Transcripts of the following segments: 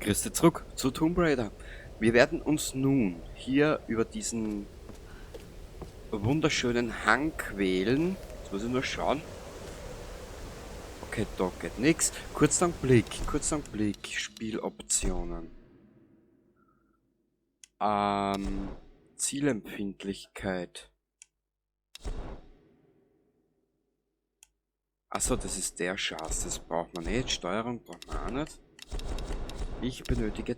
Christi zurück zu Tomb Raider. Wir werden uns nun hier über diesen wunderschönen Hang quälen. Jetzt muss ich nur schauen. Okay, da geht nichts. Kurzer Blick, Spieloptionen. Zielempfindlichkeit. Achso, das ist der Schatz, das braucht man nicht. Steuerung braucht man auch nicht. Ich benötige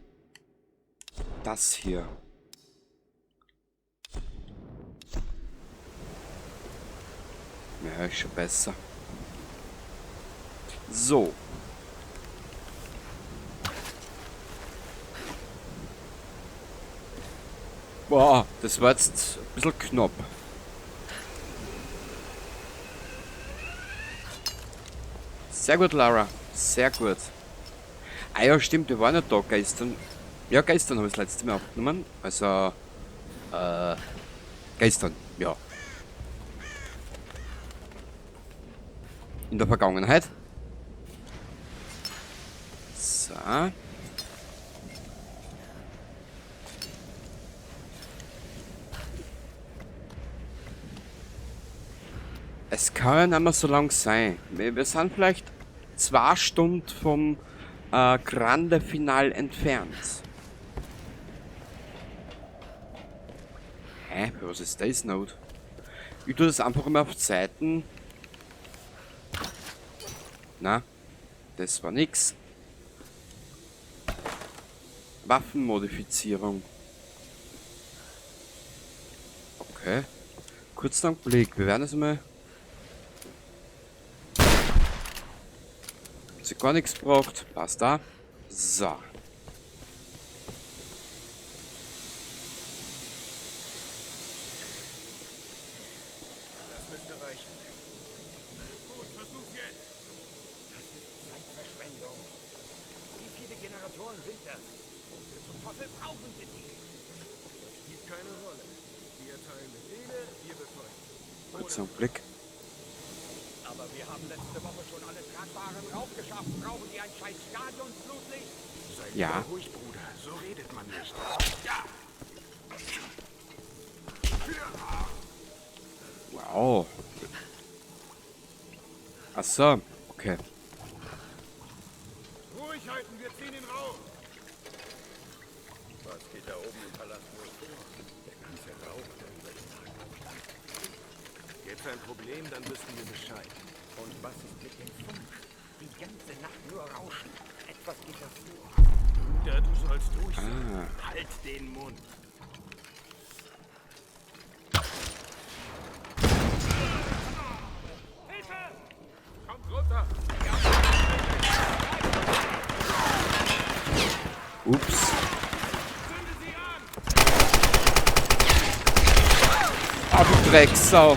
das hier. Ja, ist schon besser. So. Boah, das war jetzt ein bisschen knapp. Sehr gut, Lara. Sehr gut. Ah ja, stimmt, wir waren ja da gestern. Ja, gestern habe ich das letzte Mal aufgenommen. Also, gestern, ja. In der Vergangenheit. So. Es kann ja nicht mehr so lang sein. Wir sind vielleicht 2 Stunden vom Grande Final entfernt. Hä? Was ist das noch? Ich tue das einfach immer auf Zeiten. Na, das war nix. Waffenmodifizierung. Okay. Kurzen Blick. Wir werden es mal. Sie gar nichts braucht. Passt da. So. Das müsste reichen. Gut, versuch's jetzt. Das ist Zeitverschwendung. Wie viele Generatoren sind das? Wofür zum Teufel brauchen sie die? Das spielt keine Rolle. Wir erteilen Befehle, wir befolgen. Kurzer Blick. Aber wir haben letzte Woche schon alle tragbaren Rauch geschafft. Brauchen die ein scheiß Stadionflutlicht? Sei Ja. lieber ruhig, Bruder. So redet man nicht. Ja. Wow. Ach so, okay. Ruhig halten, wir ziehen ihn raus. Was geht da oben im Palast wohl vor? Der ganze Rauch, der über den Tag aufsteigt. Gäb's ein Problem, dann wüssten wir Bescheid. Und was ist mit dem Funk? Die ganze Nacht nur Rauschen. Etwas geht da vor. Bruder, du sollst ruhig sein. Ah. Halt den Mund. Hilfe! Kommt runter! Ups. Zünde sie an! Ah, du Drecksau.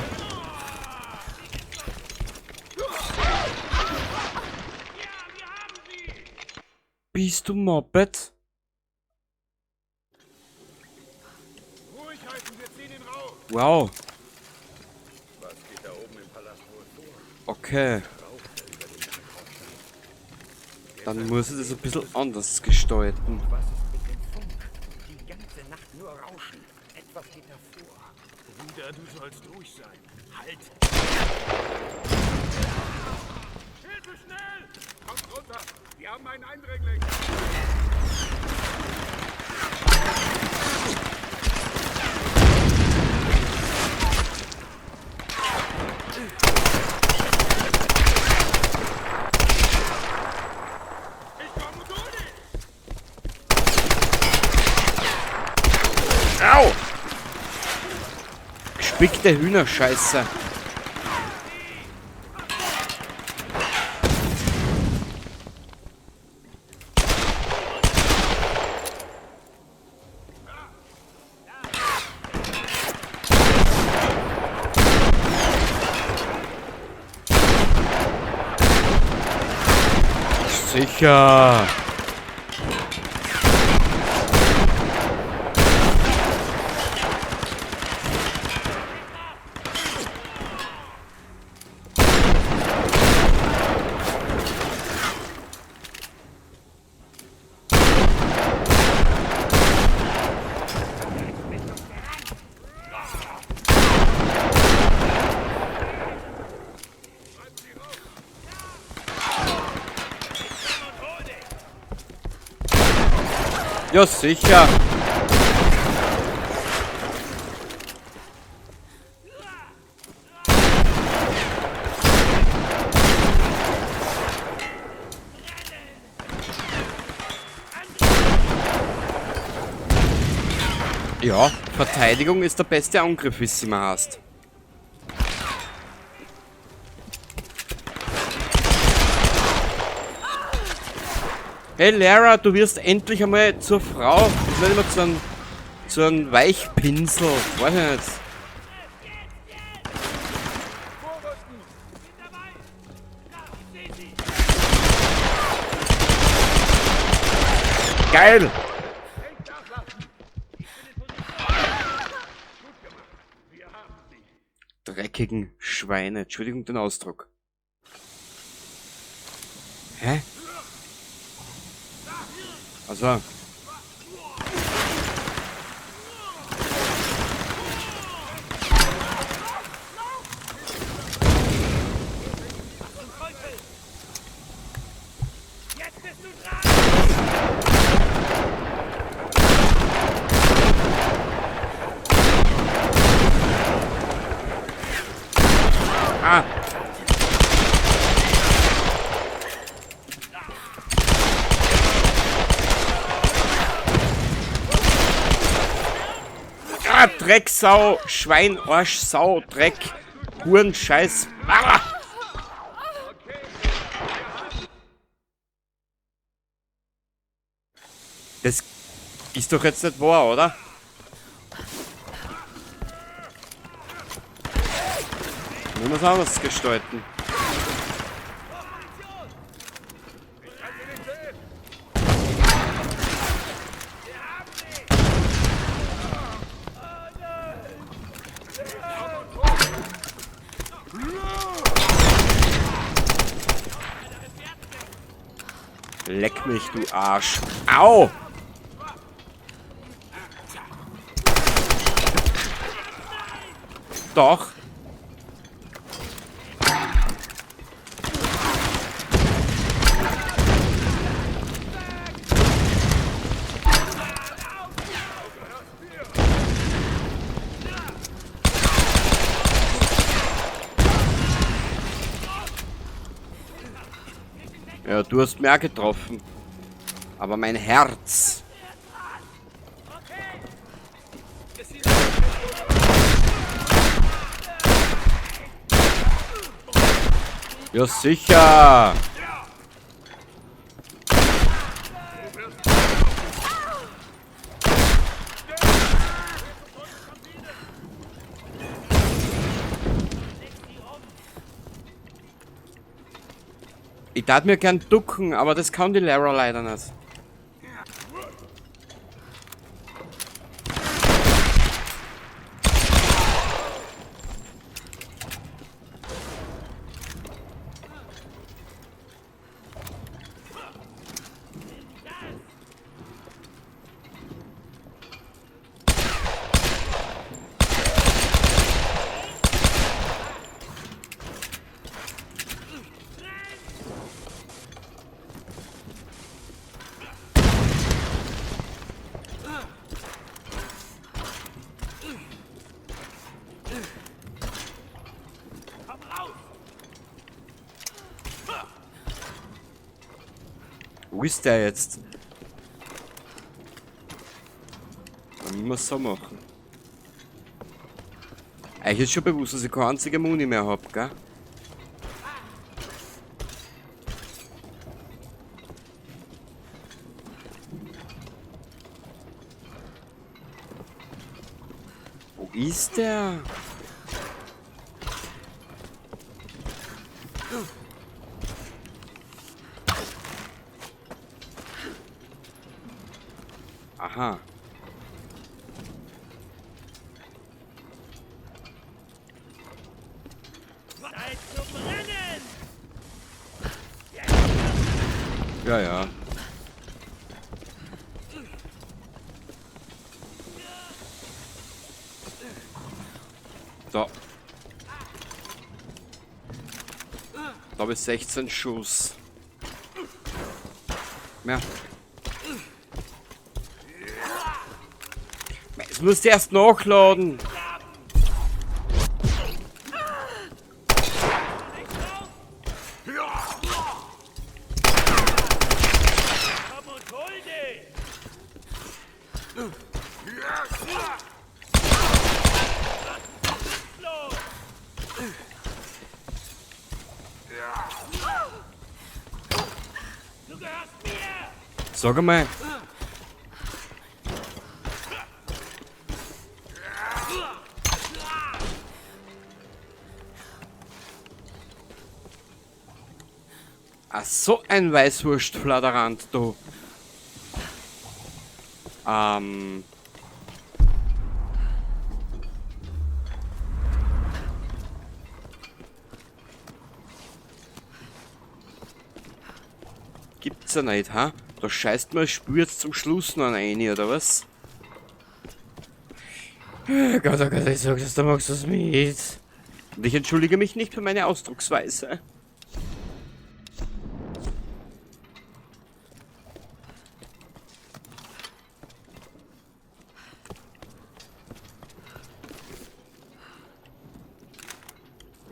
Bist du Moped? Ruhig halten, wir ziehen ihn raus! Wow. Was geht da oben im Palast wohl vor? Okay. Rauch, der über den Tag aufsteigt. Dann muss ich das ein bisschen anders gestalten. Was ist mit dem Funk? Die ganze Nacht nur Rauschen. Etwas geht da vor. Bruder, du sollst ruhig sein. Halt! Hilfe, schnell! Kommt runter! Wir haben einen Eindringling! Ich komme durch! Au! Gespickte Hühnerscheiße. Sicher. Ja, sicher. Ja, Verteidigung ist der beste Angriff, wie es immer heißt. Hey Lara, du wirst endlich einmal zur Frau und nicht immer zu einem Weichpinsel. Weiß ich nicht. Geil! Dreckigen Schweine. Entschuldigung den Ausdruck. Hä? Also. Jetzt bist du dran! Ah! Ah, Drecksau, Schwein, Arsch, Sau, Dreck, Huren, Scheiß. Ah! Das ist doch jetzt nicht wahr, oder? Nur was anderes gestalten. Leck mich, du Arsch. Au! Doch. Ja, du hast mehr getroffen. Aber mein Herz. Ja, sicher. Ich darf mir gern ducken, aber das kann die Lara leider nicht. Wo ist der jetzt? Dann müssen wir es so machen. Eigentlich ist schon bewusst, dass ich keine einzige Muni mehr hab, gell? Wo ist der? Aha. Zeit zu brennen! Ja, ja. So. Da habe ich 16 Schuss. Mehr. Jetzt musst du erst nachladen. Komm und hol dich! Los! Du gehörst mir! Sag einmal. Ach, so ein Weißwurstfladerant, du. Gibt's ja nicht, ha? Da scheißt mir das Spiel jetzt zum Schluss noch rein, oder was? Oh Gott, oh Gott, ich sag das, da machst du's mit. Und ich entschuldige mich nicht für meine Ausdrucksweise.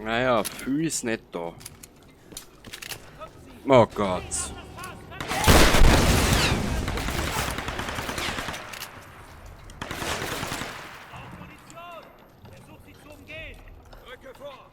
Naja, viel ist nicht da. Oh Gott. Versuch sie zu umgehen! Rücke vor!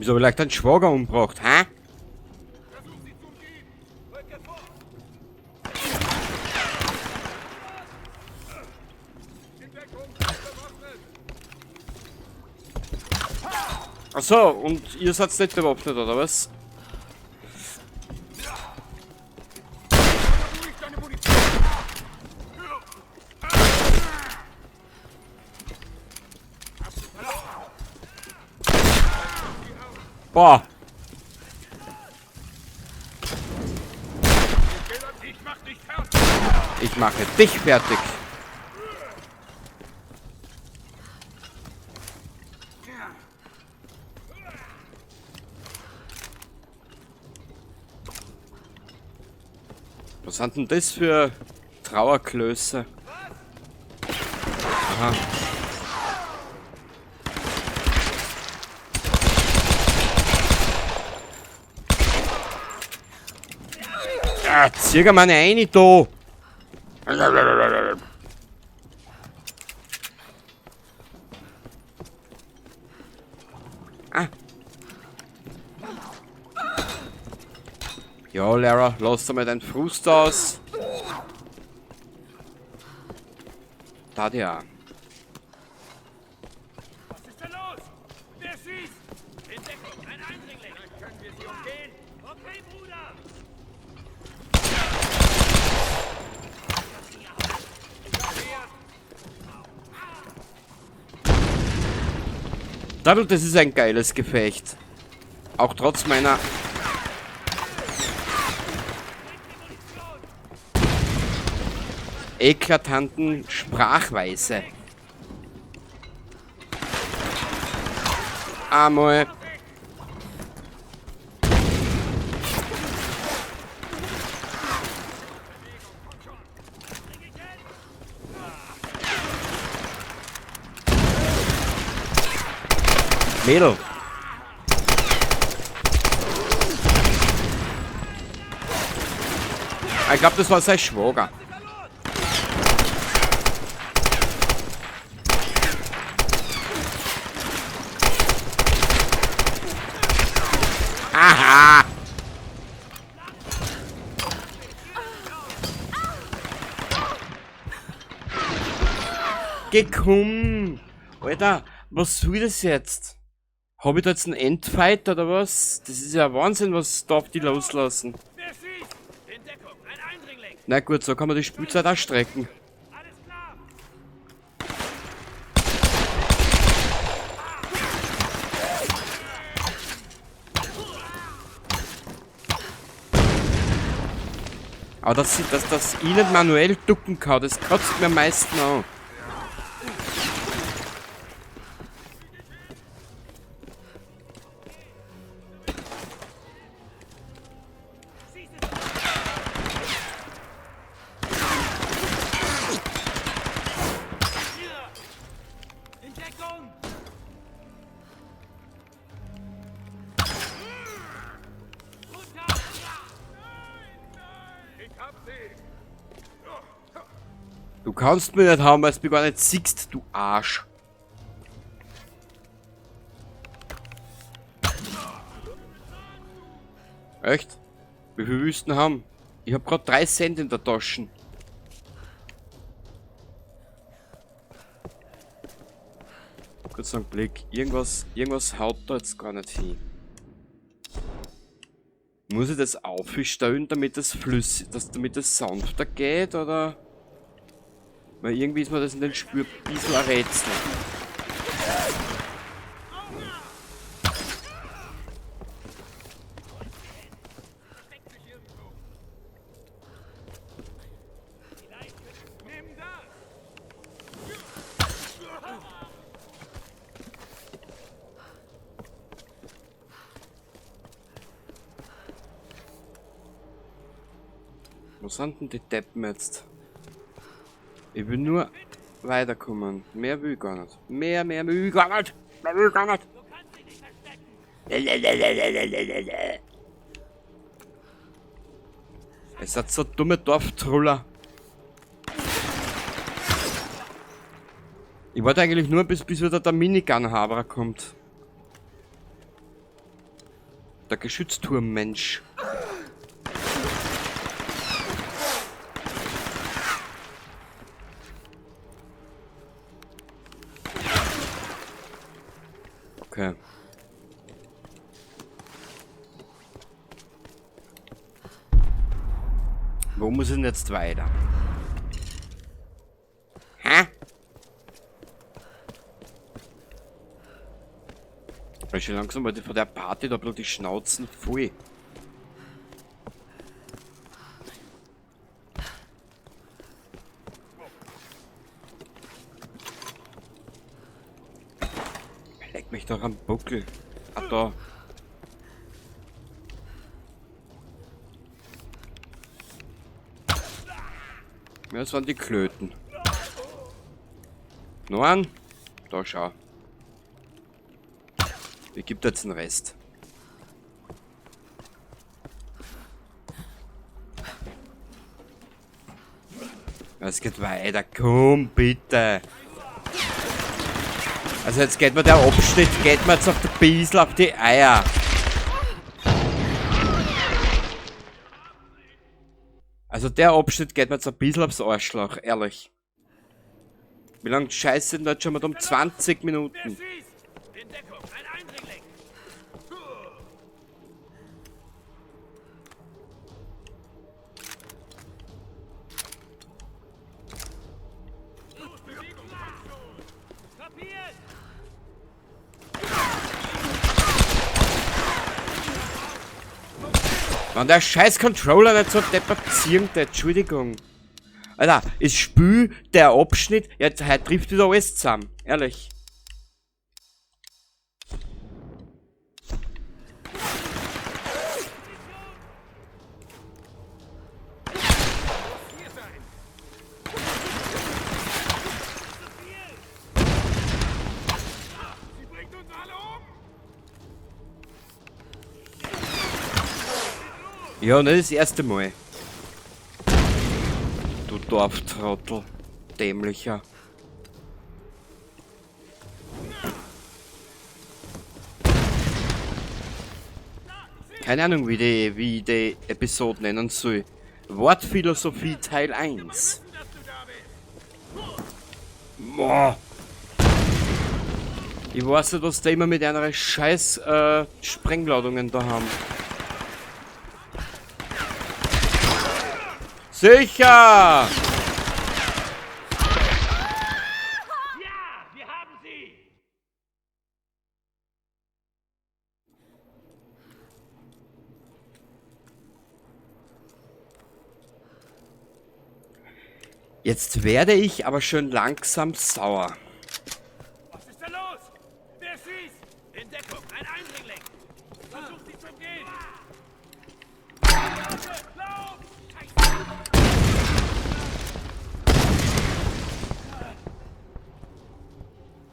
Wieso hab ich vielleicht einen Schwager umgebracht, hä? Versuch sie zu umgehen! Rücke vor! In Deckung! Bewaffnet! Ach so, und ihr seid nicht bewaffnet, oder was? Ruhig deine Munition! Boah. Ich mach dich fertig! Ich mache dich fertig. Was sind denn das für Trauerklöße? Aha. Ah, zieh mal eine rein, da! Ah. Ja, Lara, lass da mal deinen Frust aus. Da, ja. Was ist denn los? Wer schießt? In Deckung, ein Eindringling! Vielleicht können wir sie umgehen. Okay, Bruder! Dadurch, das ist ein geiles Gefecht. Auch trotz meiner eklatanten Sprachweise. Einmal. Mädel. Ich glaub, das war sein Schwager. Aha! Geh, komm! Alter, was soll das jetzt? Hab ich da jetzt einen Endfight oder was? Das ist ja Wahnsinn, was da auf die loslassen. Na gut, so kann man die Spielzeit auch strecken. Aber dass ich nicht manuell ducken kann, das kotzt mir am meisten an. Du kannst mich nicht haben, weil du mich gar nicht siehst, du Arsch. Echt? Wie viel Wüsten haben? Ich hab grad 3 Cent in der Tasche. Kurz einen Blick. Irgendwas haut da jetzt gar nicht hin. Muss ich das aufstellen, damit das flüssig, damit das sanfter geht, oder? Weil irgendwie ist mir das in den Spür ein bisschen ein Rätsel. Wo sind denn die Deppen jetzt? Ich will nur weiterkommen. Mehr will ich gar nicht. Mehr will ich gar nicht. Mehr will ich gar nicht. Es hat so dumme Dorftruller. Ich warte eigentlich nur, bis wieder der Minigun-Haberer kommt. Der Geschützturm-Mensch. Okay. Wo muss ich denn jetzt weiter? Hä? Weil schon langsam wollte ich von der Party da bloß die Schnauzen voll. Leck mich doch am Buckel. Ah, da. Ja, das waren die Klöten. Noch einen? Da, schau. Wie gibt jetzt den Rest? Es geht weiter. Komm, bitte. Also jetzt geht mir der Abschnitt, geht mir jetzt auf der Biesel auf die Eier. Also der Abschnitt geht mir jetzt ein bisschen aufs Arschloch, ehrlich. Wie lange Scheiße sind da jetzt schon mal um 20 Minuten? Wenn der scheiß Controller nicht so deppert zirkt, Entschuldigung. Alter, ist Spül der Abschnitt, jetzt heute trifft wieder alles zusammen, ehrlich. Ja, nicht das erste Mal. Du Dorftrottel. Dämlicher. Keine Ahnung, wie die Episode nennen soll. Wortphilosophie Teil 1. Boah. Ich weiß nicht, was die immer mit einer scheiß Sprengladungen da haben. Sicher! Ja, wir haben sie! Jetzt werde ich aber schon langsam sauer. Was ist da los? Wer schießt? In Deckung, ein Eindringling! Versucht sie zu umgehen! Lauf!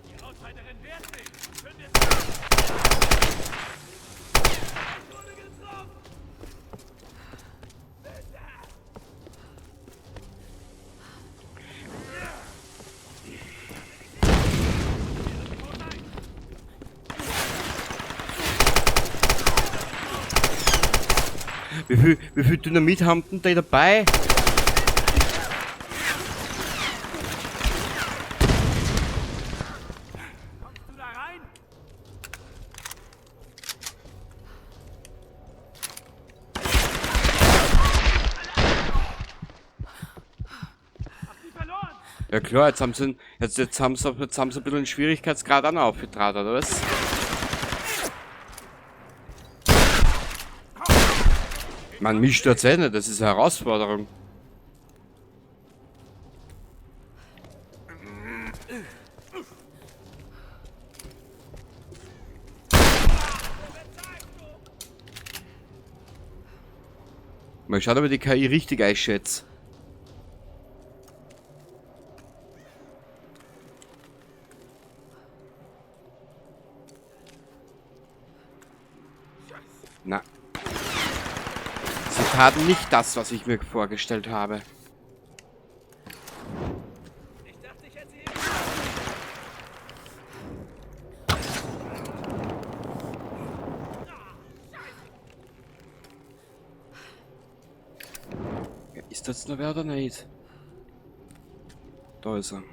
Die Outsiderin wehrt sich! Zündet sie! Ich wurde getroffen! Wie viel Dynamit haben denn die dabei? Kommst du da rein? Hab sie verloren! Ja klar, jetzt haben sie ein bisschen den Schwierigkeitsgrad auch noch aufgetragen, oder was? Man, mich stört's eh nicht, das ist eine Herausforderung. Mal schauen, ob ich die KI richtig einschätze. Na. Sie taten nicht das, was ich mir vorgestellt habe. Ich dachte, ich hätte sie. Ja, ist das noch wer oder nicht? Da ist er.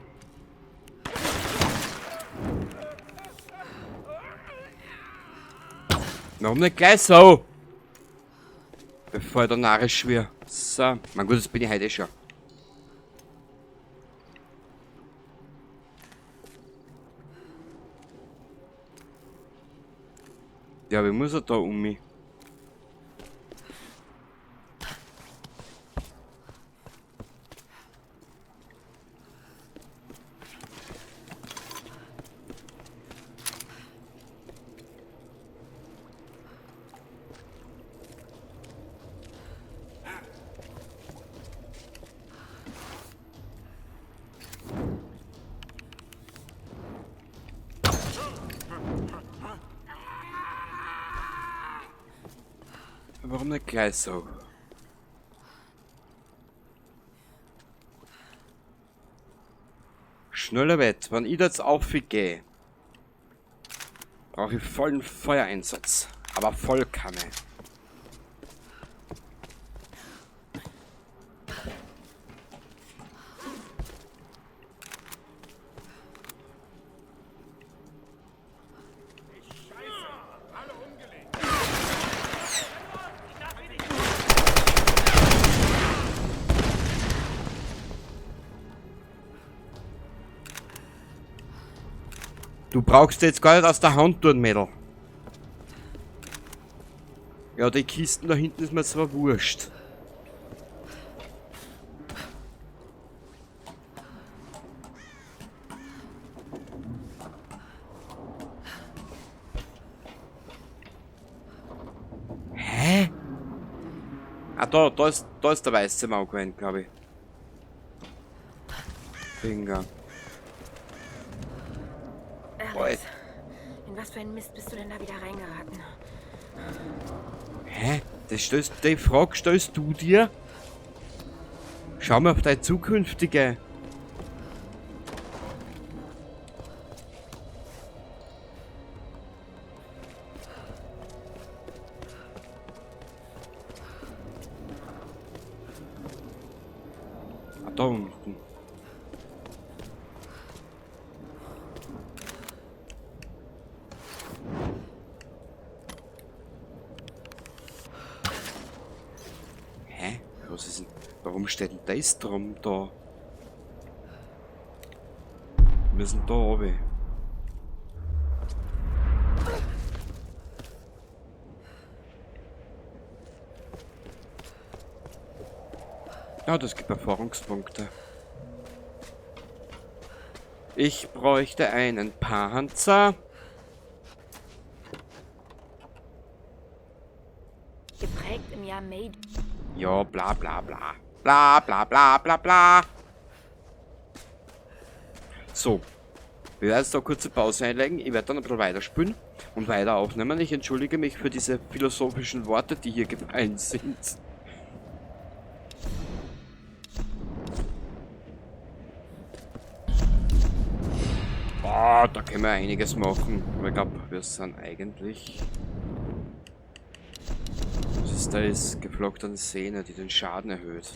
Warum nicht gleich so? Bevor ich da narrisch wird. So. Mein gut, das bin ich heute eh schon. Ja, wie muss er da um mich? Warum nicht gleich so? Schneller Wett, wenn ich da jetzt aufgehe, brauche ich vollen Feuereinsatz. Aber Vollkanne. Du brauchst jetzt gar nicht aus der Hand tun, Mädel. Ja, die Kisten da hinten ist mir zwar wurscht. Hä? Ah, da ist der weiße Maulquent, glaub ich. Finger. Alex, in was für einen Mist bist du denn da wieder reingeraten? Hä? Die Frage stellst du dir? Schau mal auf deine zukünftige. Ah, da unten. Hä? Was ist denn? Warum steht denn das drum da? Wir sind da oben. Ja, das gibt Erfahrungspunkte. Ich bräuchte einen Panzer. Geprägt im Jahr May. Ja, bla bla bla. Bla bla bla bla bla. So. Wir werden jetzt da kurze Pause einlegen. Ich werde dann ein bisschen weiterspielen und weiter aufnehmen. Ich entschuldige mich für diese philosophischen Worte, die hier gefallen sind. Boah, da können wir einiges machen. Aber ich glaube, wir sind eigentlich... Was ist da? Ist geflockte Sehne, die den Schaden erhöht.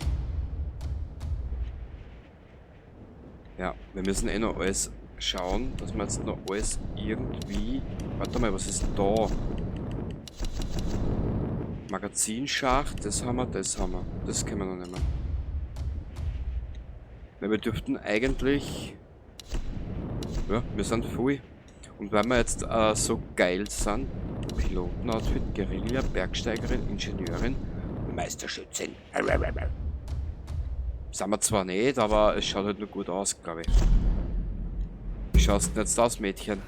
Ja, wir müssen eh noch alles schauen, dass wir jetzt noch alles irgendwie... Warte mal, was ist denn da? Magazinschacht, das haben wir, das haben wir. Das können wir noch nicht mehr. Weil wir dürften eigentlich... Ja, wir sind voll. Und weil wir jetzt so geil sind, Pilotenoutfit, Guerilla, Bergsteigerin, Ingenieurin, Meisterschützin. Sind wir zwar nicht, aber es schaut halt nur gut aus, glaube ich. Wie schaust du denn jetzt aus, Mädchen?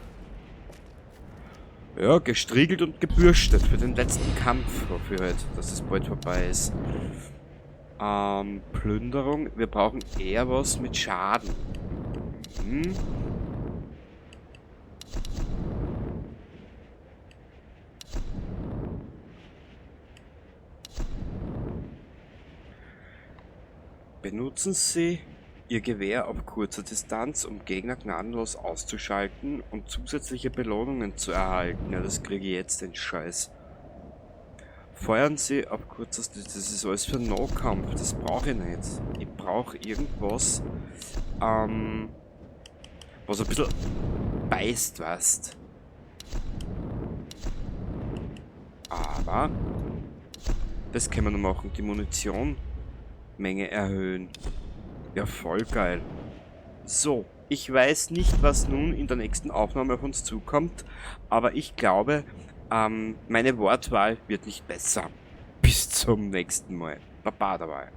Ja, gestriegelt und gebürstet für den letzten Kampf, hoffe ich halt, dass es bald vorbei ist. Plünderung. Wir brauchen eher was mit Schaden. Hm. Benutzen Sie Ihr Gewehr auf kurzer Distanz, um Gegner gnadenlos auszuschalten und zusätzliche Belohnungen zu erhalten. Ja, das kriege ich jetzt, den Scheiß. Feuern Sie auf kurzer Distanz. Das ist alles für Nahkampf. Das brauche ich nicht. Ich brauche irgendwas, was ein bisschen beißt, weißt. Aber das können wir noch machen. Die Munitionmenge erhöhen. Ja, voll geil. So, ich weiß nicht, was nun in der nächsten Aufnahme auf uns zukommt, aber ich glaube, meine Wortwahl wird nicht besser. Bis zum nächsten Mal. Baba dabei.